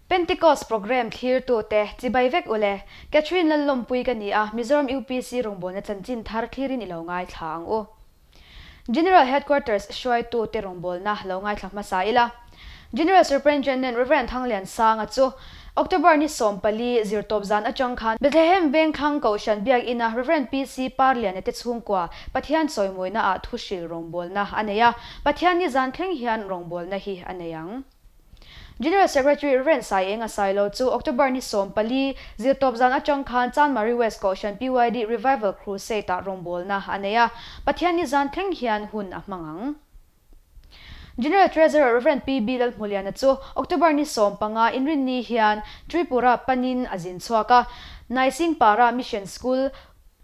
Pentecost Programme thlirtute chibai vek ule. Catherine Lallawmpui ka ni a, Mizoram UPC rawngbawlna chanchin thar thlirin i lo ngaithla ang u. General Headquarters hruaitute rawngbawlna lo ngaithla hmasa ila. General Superintendent Rev. Thangliansanga chu October ni 14 zirtawp zan atang khan Bethlehem Vengthlang Kohhran Biakina Rev. PC Parliana te chhungkua Pathian chawimawina ah thuhril rawngbawlna a nei a, Pathian ni zan thleng hian rawngbawlna hi a nei ang. General Secretary Rev. Saienga Sailo chu October ni 14 zirtawp zan atang khan Chanmari West Kohhran PYD Revival Crusade ah rawngbawlna a nei a, Pathian ni zan thleng hian hun a hmang ang. General Treasurer Rev. PB Lalhmuliana chu October ni 15 Inrinni hian Tripura panin a zin chhuak a, Naisingpara Mission School,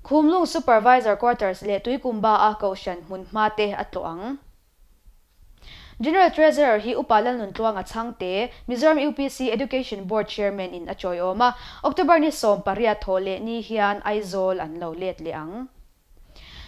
Khumlung Supervisor Quarters leh Tuikumba-a Kohhran hmunhma te a tlawh ang. General Treasurer hi Upa Lalnuntluanga Chhangte, Mizoram UPC Education Board Chairman in a chawiawm a, October ni 18 thawh leh ni hian Aizawl an lo let leh ang.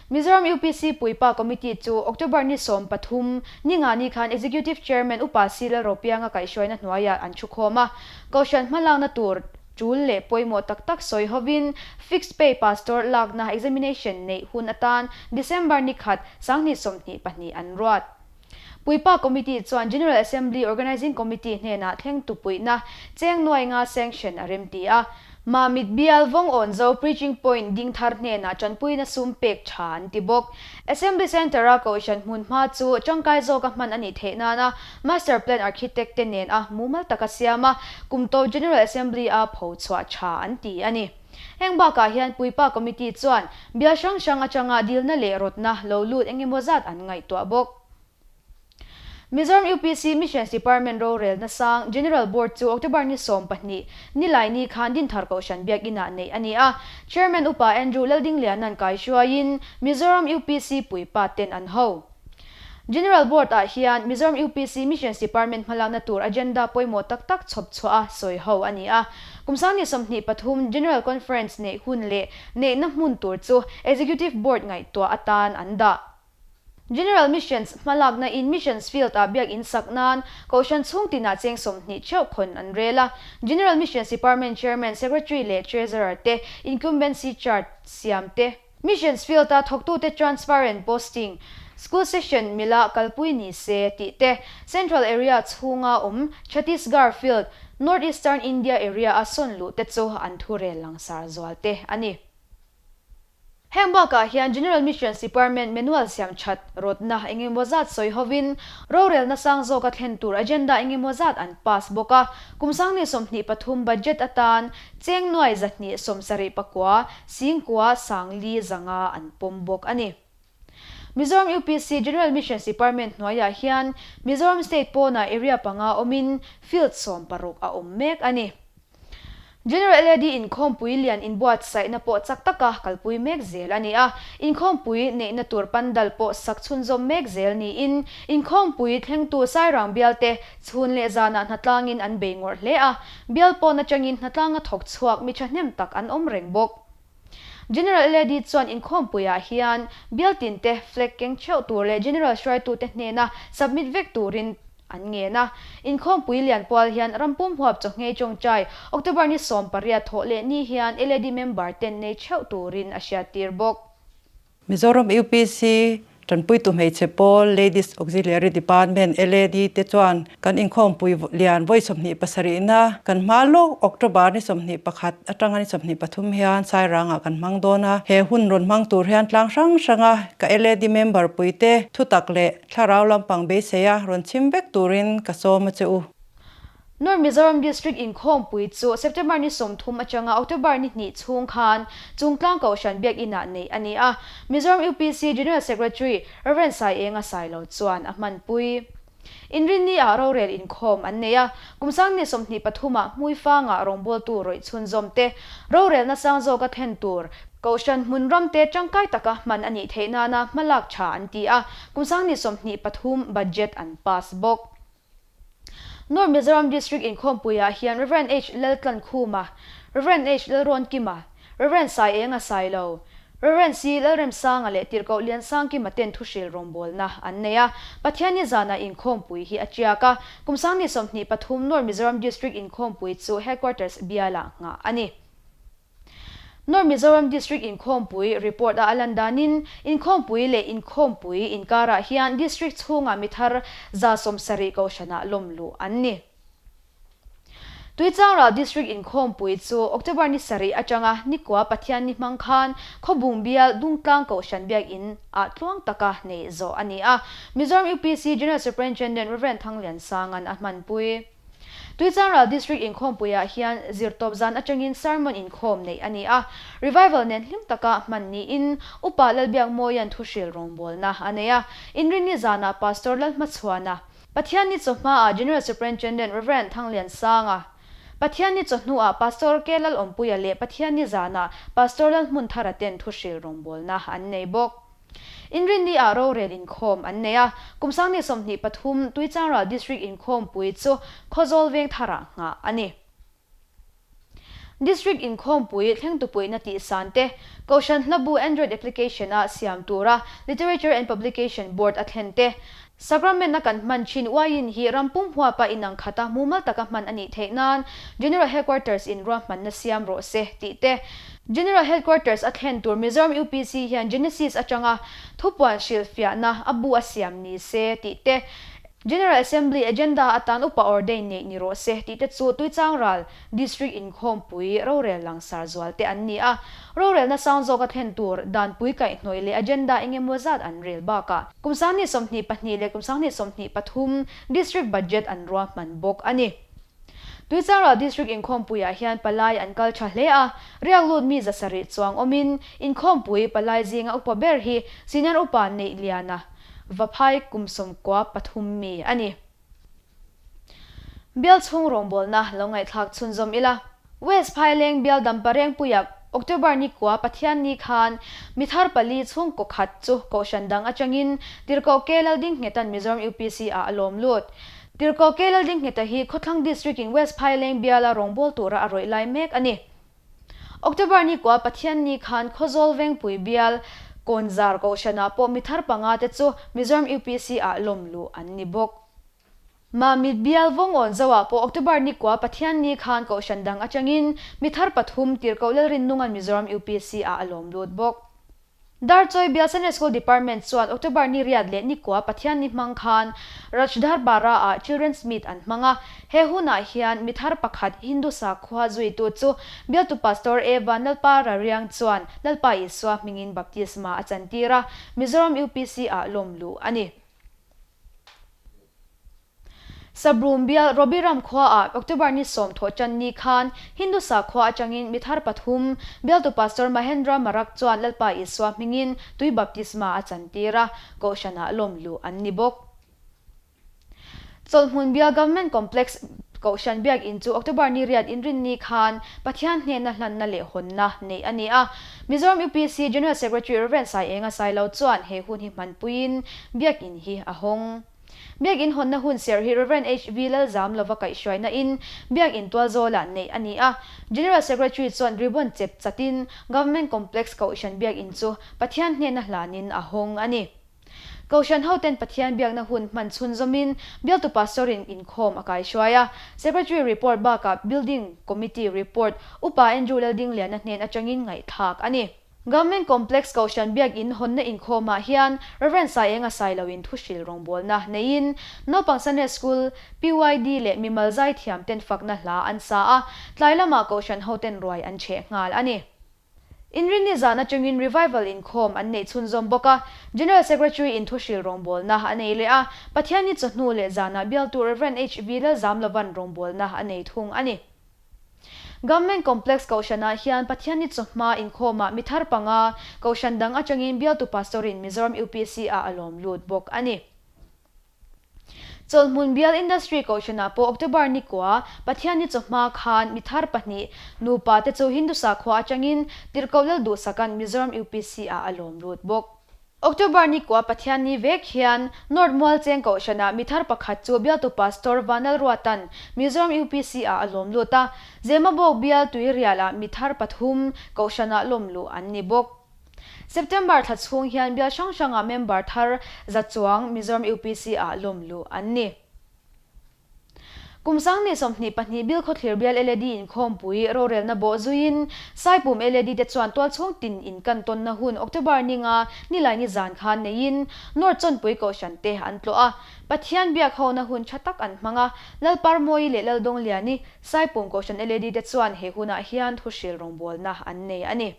Mizoram UPC Puipa Committee chu October ni 13, ningani khan Executive Chairman Upa C Lalropianga kaihhruaina hnuaiah an thukhawm a, Kohhran hmalakna tur tul leh pawimawh tak tak sawi hovin Fixed Pay Pastor lakna examination neih hun atan December ni khat 2022 an ruat. Puipa Committee chuan General Assembly Organising Committee hnenah thlengtu puihna cheng nuai nga sanction a remti a. Mamit bial vawng awn zo Preaching Point ding thar hnenah tanpuina sum pek tha an ti bawk. Assembly Centre-a Kohhran hmun hma chu tangkai zawka hman a nih theih nana Master Plan Architect te nen a mumal taka siam a, kum tawp General Assembly-a pho chhuah tha an ti a ni. Heng bakah hian Puipa Committee chuan bial hrang hrang atanga dilna leh rawtna lo lut engemaw zat an ngaihtuah bawk. Mizoram UPC Missions Department rorelna sang General Board chu October ni 12 Nilaini khan Dinthar Kohhran Biakinah neih a ni a. Chairman Upa Andrew Laldingliana'n kaihruaiin Mizoram UPC Puipa ten an ho. General Board ah hian Mizoram UPC Missions Department hmalakna tur agenda pawimawh tak tak chhawp chhuah a sawi ho a ni a. Kum 2023 General Conference neih hun leh neihna hmun tur chu Executive Board ngaihtuah atan an dah. General Missions hmalakna in Missions Field ah biak in sak nan Kohhran chhung tinah cheng 20 theuh khawn an rel a. General Missions Department Chairman, Secretary leh Treasurer te Incumbency Chart siam te, Missions Field a thawktute Transparent Posting, School Session mila kalpui ni se tih te, Central Area chhunga awm Chhattisgarh Field, North Eastern India Area a sawn luh te chu an thurel langsar zual te a ni. Heng bakah hian General Missions Department manual siam that rawtna engemaw zat sawi hovin rorelna sang zawka thlen tur agenda engemaw zat an pass bawk a. Kum 2023 budget atan cheng nuai 279 singkua sangli zanga an pawm bawk a ni. Mizoram UPC General Missions Department hnuaiah hian Mizoram State pawnah area panga awmin field 16 a awm mek a ni. General LAD inkhawmpui lian inbuatsaihna pawh chak taka kalpui mek zel a ni a, inkhawmpui neihna tur pandal pawh sak chhunzawm mek zel niin inkhawmpui thlengtu Sairang bialte chhun leh zanah hnatlangin an bei ngawrh hle a, bial pawn atangin hnatlanga thawk chhuak mi thahnem tak an awm reng bawk. General LAD chuan inkhawmpuiah hian bial tinte flag keng theuh tur leh General hruaitute hnena submit vek turin an ngen a. Inkhawmpui lian pual hian rampum huap chawhngei tawngtai October ni 18 thawh leh ni hian LAD member ten nei theuh turin a hriattir bawk. Mizoram UPC tanpuitu hmeichhe pawl Ladies Auxiliary Department, LAD, te chuan kan inkhawmpui lian vawi 27 na kan hma lawk October ni 21 atanga ni 23 hian Sairangah kan hmang dawn a. He hun rawn hmang tur hian tlang hrang hranga ka LAD member puite thutak leh thlarau lampang beiseia rawn chhim vek turin ka sawm a che u. North Mizoram District inkhawmpui chu September ni 30 atanga October ni 2 chhung khan Chungtlang Kohhran Biakinah neih a ni a. Mizoram UPC General Secretary Rev. Saienga Sailo chuan a hmanpui. Inrinni ah rorel inkhawm an nei a, kum 2023 ah hmuifanga rawngbawltu rawih chhunzawm te, rorelna sang zawka thlen tur, Kohhran hmun ram te tangkai taka hman a nih theih nana hmalak tha an ti a, kum 2023 budget an pass bawk. North Mizoram District inkhawmpuiah hian Rev. H. Laltlan Khuma, Rev. H. Lalrawn Kima, Rev. Saienga Sailo, Rev. C. Lalremsanga leh Tirhkoh Liansangkima ten thuhril rawngbawlna an nei a. Pathianni zanah inkhawmpui hi a tiak a. Kum sangni 23 North Mizoram District inkhawmpui chu Headquarters bialah nghah a ni. North Mizoram District inkhawmpui report a a lan danin, inkhawmpui leh inkhawmpui inkarah hian District chhungah mi thar 70 kohhranah lawm luh an ni. Tuichangral District inkhawmpui chu October ni sarih atanga nikua Pathianni hmang khan Khawbung bial Dungtlang Kohhran Biakin ah tluang taka neih zawh a ni a. Mizoram UPC General Superintendent Rev. Thangliansanga'n a hmanpui. Tuichangral District inkhawmpuiah hian zirtawp zan atangin sermon inkhawm neih a ni a, revival nen hlim taka hman niin Upa Lalbiakmawia'n thuhril rawngbawlna a nei a. Inrinni zanah Pastor Lalhmachhuana, Pathianni chawhmaah General Superintendent Rev. Thangliansanga, Pathianni chawhnuah Pastor K. Lalawmpuia leh Pathianni zanah Pastor Lalhmunthara ten thuhril rawngbawlna an nei bawk. Inrinni ah rorel inkhawm an nei a, kum sangni 23 Tuichangral District inkhawmpui chu Khawzawl Vengtharah nghah a ni. District inkhawmpui thlengtupuihna tihsan te, Kohhran Hlabu Android application a siam tura Literature and Publication Board a thlen te, Sacrament a kan hman thin uaiin hi ram pum huapa inang khata mumal taka hman a nih theih nan General Headquarters in ruahmanna siam rawh se tih te, General Headquarters a thlen tur Mizoram UPC hian Genesis atanga thupuan hrilhfiahna a bu a siam ni se tih te, General Assembly agenda atan upa ordain neih ni rawh se tih te chu Tuichangral District inkhawmpui rorel langsar zual te an ni a, rorelna sang zawka thlen tur danpui kaihhnawih leh agenda eng emaw zat an rel bakah kum 2022 leh kum 2023 District Budget an ruahman bawk a ni. Tuichangral District inkhawmpuiah hian palai an kal tha hle a, riak lut mi 700 chuang awmin inkhawmpui palai zinga upa ber hi Senior Upa Neihliana Vaphai kum 93 mi a ni. Bial chhung rawngbawlna lo ngaihthlak chhunzawm ila. West Phaileng bial Damparengpuia October ni kua Pathianni khan mi thar pali chhungkaw khat chu Kohhran dang atangin Tirhkoh K Laldingngheta'n Mizoram UPC ah a lawm lut. Tirhkoh K Laldingngheta hi Khawthlang District in West Phaileng biala rawngbâwl tura a rawih lai mek a ni. October ni kua Pathianni khan Khawzawl Vengpui bial Kawnzar Kohhranah pawh mi thar panga te chu Mizoram UPC ah lawm luh an ni bawk. Mamit bial Vawngawn Zoah pawh October ni kua Pathianni khan Kohhran dang atangin mi thar pathum Tirhkoh Lalrinnunga'n Mizoram UPC ah a lawm lut bawk. Darchawi bial Sunday School Department chuan October ni riat leh ni kua Pathianni hmang khan Rajdharbara ah Children's Meet an hmang a. He hunah hian mi thar pakhat Hindu sakhua zuitu chu bialtu Pastor A Vanlalpa Rariang chuan Lalpa Isua hmingin baptisma a chantir a, Mizoram UPC ah lawm luh a ni. Sabroom bial Robiram khuaah October ni 10 thawh tan ni khan Hindu sakhua atangin mi thar pathum bialtu Pastor Mahendra Marak chuan Lalpa Isua hmingin tui baptisma a chantir a, Kohhranah lawm luh an ni bawk. Chawlhhmun bial Government Complex Kohhran Biakinn chu October ni riat inrinni khan Pathian hnena hlanna leh hawnna neih a ni a. Mizoram UPC General Secretary Rev. Saienga Sailo chuan he hun hi hmanpuiin Biakinn hi a hawng. Biakinn hawnna hun serh hi Rev. HV Lalzamlova kaihhruaina in Biakinn tualzawlah neih a ni a. General Secretary chuan ribbon chep chatin Government Complex Kohhran Biakinn chu Pathian hnena hlanin a hawng a ni. Kohhran hoten Pathian biakna hun hman chhunzawmin bialtu Pastor-in inkhawm a kaihruai a. Secretary report bakah Building Committee report Upa Andrew Laldingliana hnen atangin ngaihthlak a ni. Government Complex Kohhran Biakinn hawnna inkhawmah hian Rev. Saienga Sailoin thuhril rawngbawlna neiin naupang Sunday School, PYD leh mimal zaithiam ten fakna hla an sa a, tlai lamah Kohhran hoten ruai an chheh nghal a ni. Inrinni zan atangin Revival inkhawm an neih chhunzawm bawk a, General Secretary in thuhril rawngbawlna a nei leh a, Pathianni chawhnu leh zanah bialtu Rev. HV Lalzamlovan rawngbawlna a nei thung a ni. Government Complex Kohhranah hian Pathianni chawhma inkhawmah mi thar panga Kohhran dang atangin bialtu Pastor-in Mizoram UPC ah a lawm lut bawk a ni. Chawlhhmun bial Industry Kohhranah pawh October ni kua Pathianni chawhma khan mi thar pahnih nupa te chu Hindu sakhua atangin Tirhkoh Lalduhsaka'n Mizoram UPC ah a lawm lut bawk. October ni kua Pathianni vek hian North Mualcheng Kohhranah mi thar pakhat chu bialtu Pastor Vanal Ruatan Mizoram UPC ah a lawm lut a, Zemabawk bial Tuirialah mi thar pathum Kohhranah lawm luh an ni bawk. September thla chhung hian bial hrang hrangah member thar za chuang Mizoram UPC-ah lawm luh an ni. Kum 2022 Bilkhawthlir bial LAD inkhawmpui rorelna bawh zuiin Saipum LAD te chuan tualchhung tin inkan tawnna hun October ninga nilai ni zan khan neiin North Chawnpui Kohhran te an tlawh a. Pathian biak hona hun tha tak an hmang a, Lalparmawii leh Laldawngliani Saipum Kohhran LAD te chuan he hunah hian thuhril rawngbawlna an nei a ni.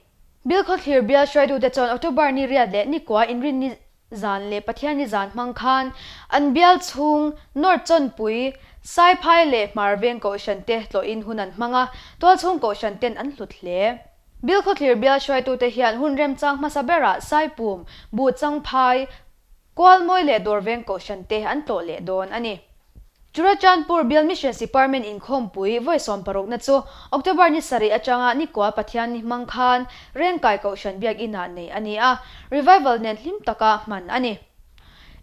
Bilkhawthlir bial hruaitute chuan October ni riat leh nikua inrinni zan leh Pathianni zan hmang khan an bial chhung North Chawnpui, Saiphai leh Hmarveng Kohhran te tlawhin hun an hmang a, tualchhung Kohhran ten an hlut hle. Bilkhawthlir bial hruaitute hian hun remchang hmasa berah Saipum, Buhchangphai, Kualmawi leh Dawrveng Kohhran te an tlawh leh dawn a ni. Churachandpur Bial Missions Department inkhawmpui vawi sawmparukna chu October ni sarih atanga Nikua Pathian ni hmang khan Rengkai Kohhran Biakinah neih a ni a, revival nen hlim taka hman a ni.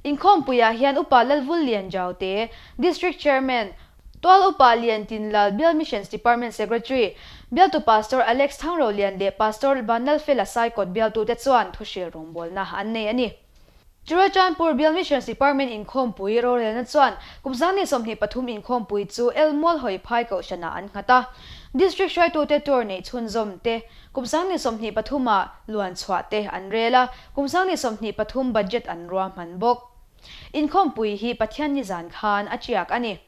Inkhawmpuiah hian Upa Lalvul Lian Jaute, District Chairman, Tual Upa Lian Tin Lal, Bial Missions Department Secretary, Bialtu Pastor Alex Thangrolian leh Pastor Vanlalfela Saikawt bialtute chuan thuhril rawngbawlna an nei a ni. Churachandpur Bial Missions Department inkhawmpui rorelna chuan kum 2023 inkhawmpui chu El Mualhawi Phai Kohhranah an nghat a. District hruaitute tour neih chhunzawm te, kum 2023 ah luan chhuah te an rel a, kum 2023 budget an ruahman bawk. Inkhawmpui hi Pathian nizan khan a tiak a ni.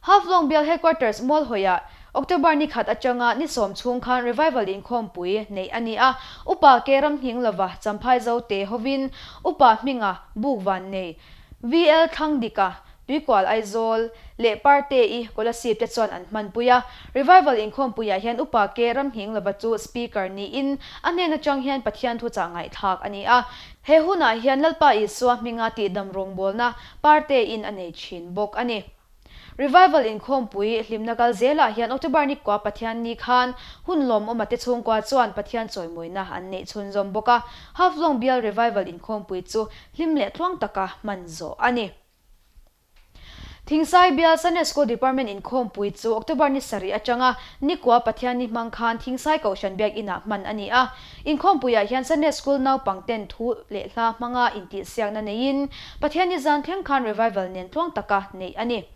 Haflong Bial Headquarters Mualhawiah October ni khat atanga ni sawm chhung khan Revival inkhawmpui neih a ni a, Upa ke ram nghing lova Champhai Zote hovin Upa hminga buk van nei VL Thlangdika, Tuikual Aizawl leh Parte-i Kolasib te chuan an hmanpui a. Revival inkhawmpuiah hian Upa ke ram nghing lova chu Speaker niin a hnen atang hian Pathian thuchah ngaihthlak a ni a. He hunah hian Lalpa Isua hminga tihdam rawngbawlna Parte-in a nei thin bawk a ni. Revival inkhawmpui hlimna kal zelah hian October ni kua Pathian ni khan hun lawmawma te chhungkua chuan Pathian chawimawina an neih chhunzawm bawk a, Haflong bial Revival inkhawmpui chu hlim leh tluang taka hman zawh a ni. Thingsai bial Sunday School Department inkhawmpui chu October ni sarih atanga ni kua Pathian ni hmang khan Thingsai Kohhran Biak Inah hman a ni a. Inkhawmpuiah hian Sunday School naupang ten thu leh hla hmanga intihsiakna neiin Pathianni zan thleng khan revival nen tluang taka neih a ni.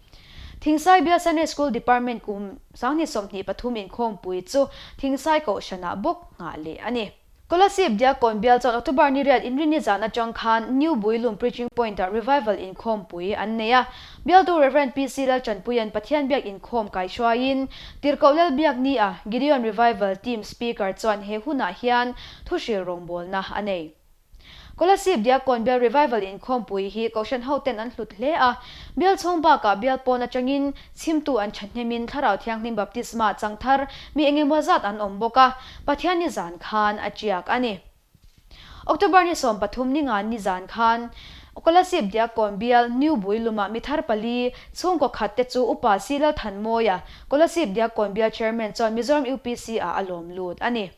Thingsai Bial Sunday School Department kum 2023 inkhawmpui chu Thingsai Kohhranah bawk nghah leh a ni. Kolasib Diakkawn Bial chuan October ni riat Inrinni zan atang khan New Builum Preaching Point-ah revival inkhawmpui an nei a. Bialtu Rev. PC Laltanpuia'n Pathian biak inkhawm kaihruaiin Tirhkoh Lalbiak Ni-a Gideon Revival Team Speaker chuan he hunah hian thuhril rawngbawlna a nei. Kolasib Diakkawn Bial Revival inkhawmpui hi Kohhran hoten an hlut hle a, bial chhung bakah bial pawn atangin chhimtu an thahnemin Thlarau Thianghlim Baptisma chang thar mi engemaw zat an awm bawk a, Pathianni zan khan a tiak a ni. October ni 13 ni ngan ni zan khan Kolasib Diakkawn bial New Builumah mi thar pali chhungkaw khat te chu Upa C Lalthanmawia, Kolasib Diakkawn bial Chairman chuan Mizoram UPC ah a lawm lut a ni.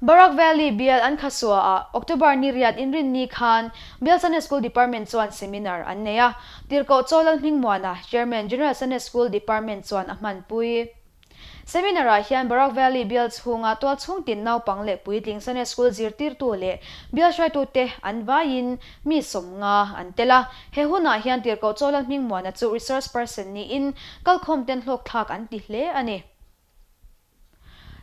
Barak Valley bial an khasuaah October ni riat inrinni khan Bial Sunday School Department chuan seminar an nei a, Tirhkoh Chaw Lalhmingmuana, Chairman, General Sunday School Department chuan a hmanpui. Seminar-ah hian Barak Valley bial chhunga tual chhung tin naupang leh puitling Sunday School zirtirtu leh bial hruaitute an vaiin mi 50 an tel a. He hunah hian Tirhkoh Chaw Lalhmingmuana chu resource person niin kalkhawmten hlawkthlak an ti hle a ni.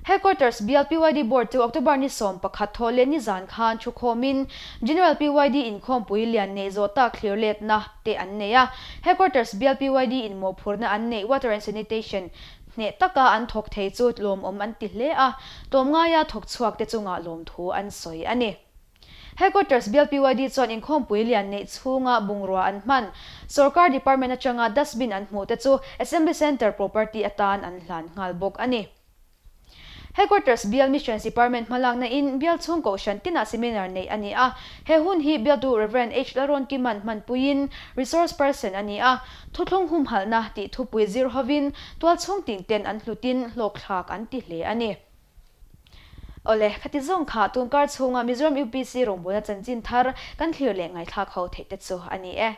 Headquarters bial PYD Board chu October ni 11 thawh leh nizan khan thukhawmin General PYD inkhawmpui lian neih zawh tak thlir letna te an nei a. Headquarters bial PYD in mawhphurhna an neih Water and Sanitation hneh taka an thawk thei chu lawmawm an ti hle a, tlawmngaia thawk chhuak te chungah lawmthu an sawi a ni. Headquarters bial PYD chuan inkhawmpui lian neih chhunga bungrua an hman. Sorkar department atanga dustbin an hmuh te chu Assembly Centre property atan an hlan nghal bawk a ni. Headquarters bial Missions Department hmalakna in bial chhung kohhran tinah seminar neih a ni a. He hun hi bialtu Rev. H. Lalrawnkima'n hmanpuiin resource person a ni a. Thuthlung humhalhna tih thupui zir hovin tualchhung tin ten an hlutin hlawkthlak an ti hle a ni. Awle, khati zawng kha tunkar chhunga Mizoram UPC rawngbawlna chanchin thar kan thlir leh ngaihthlak ho theih te chu a ni e.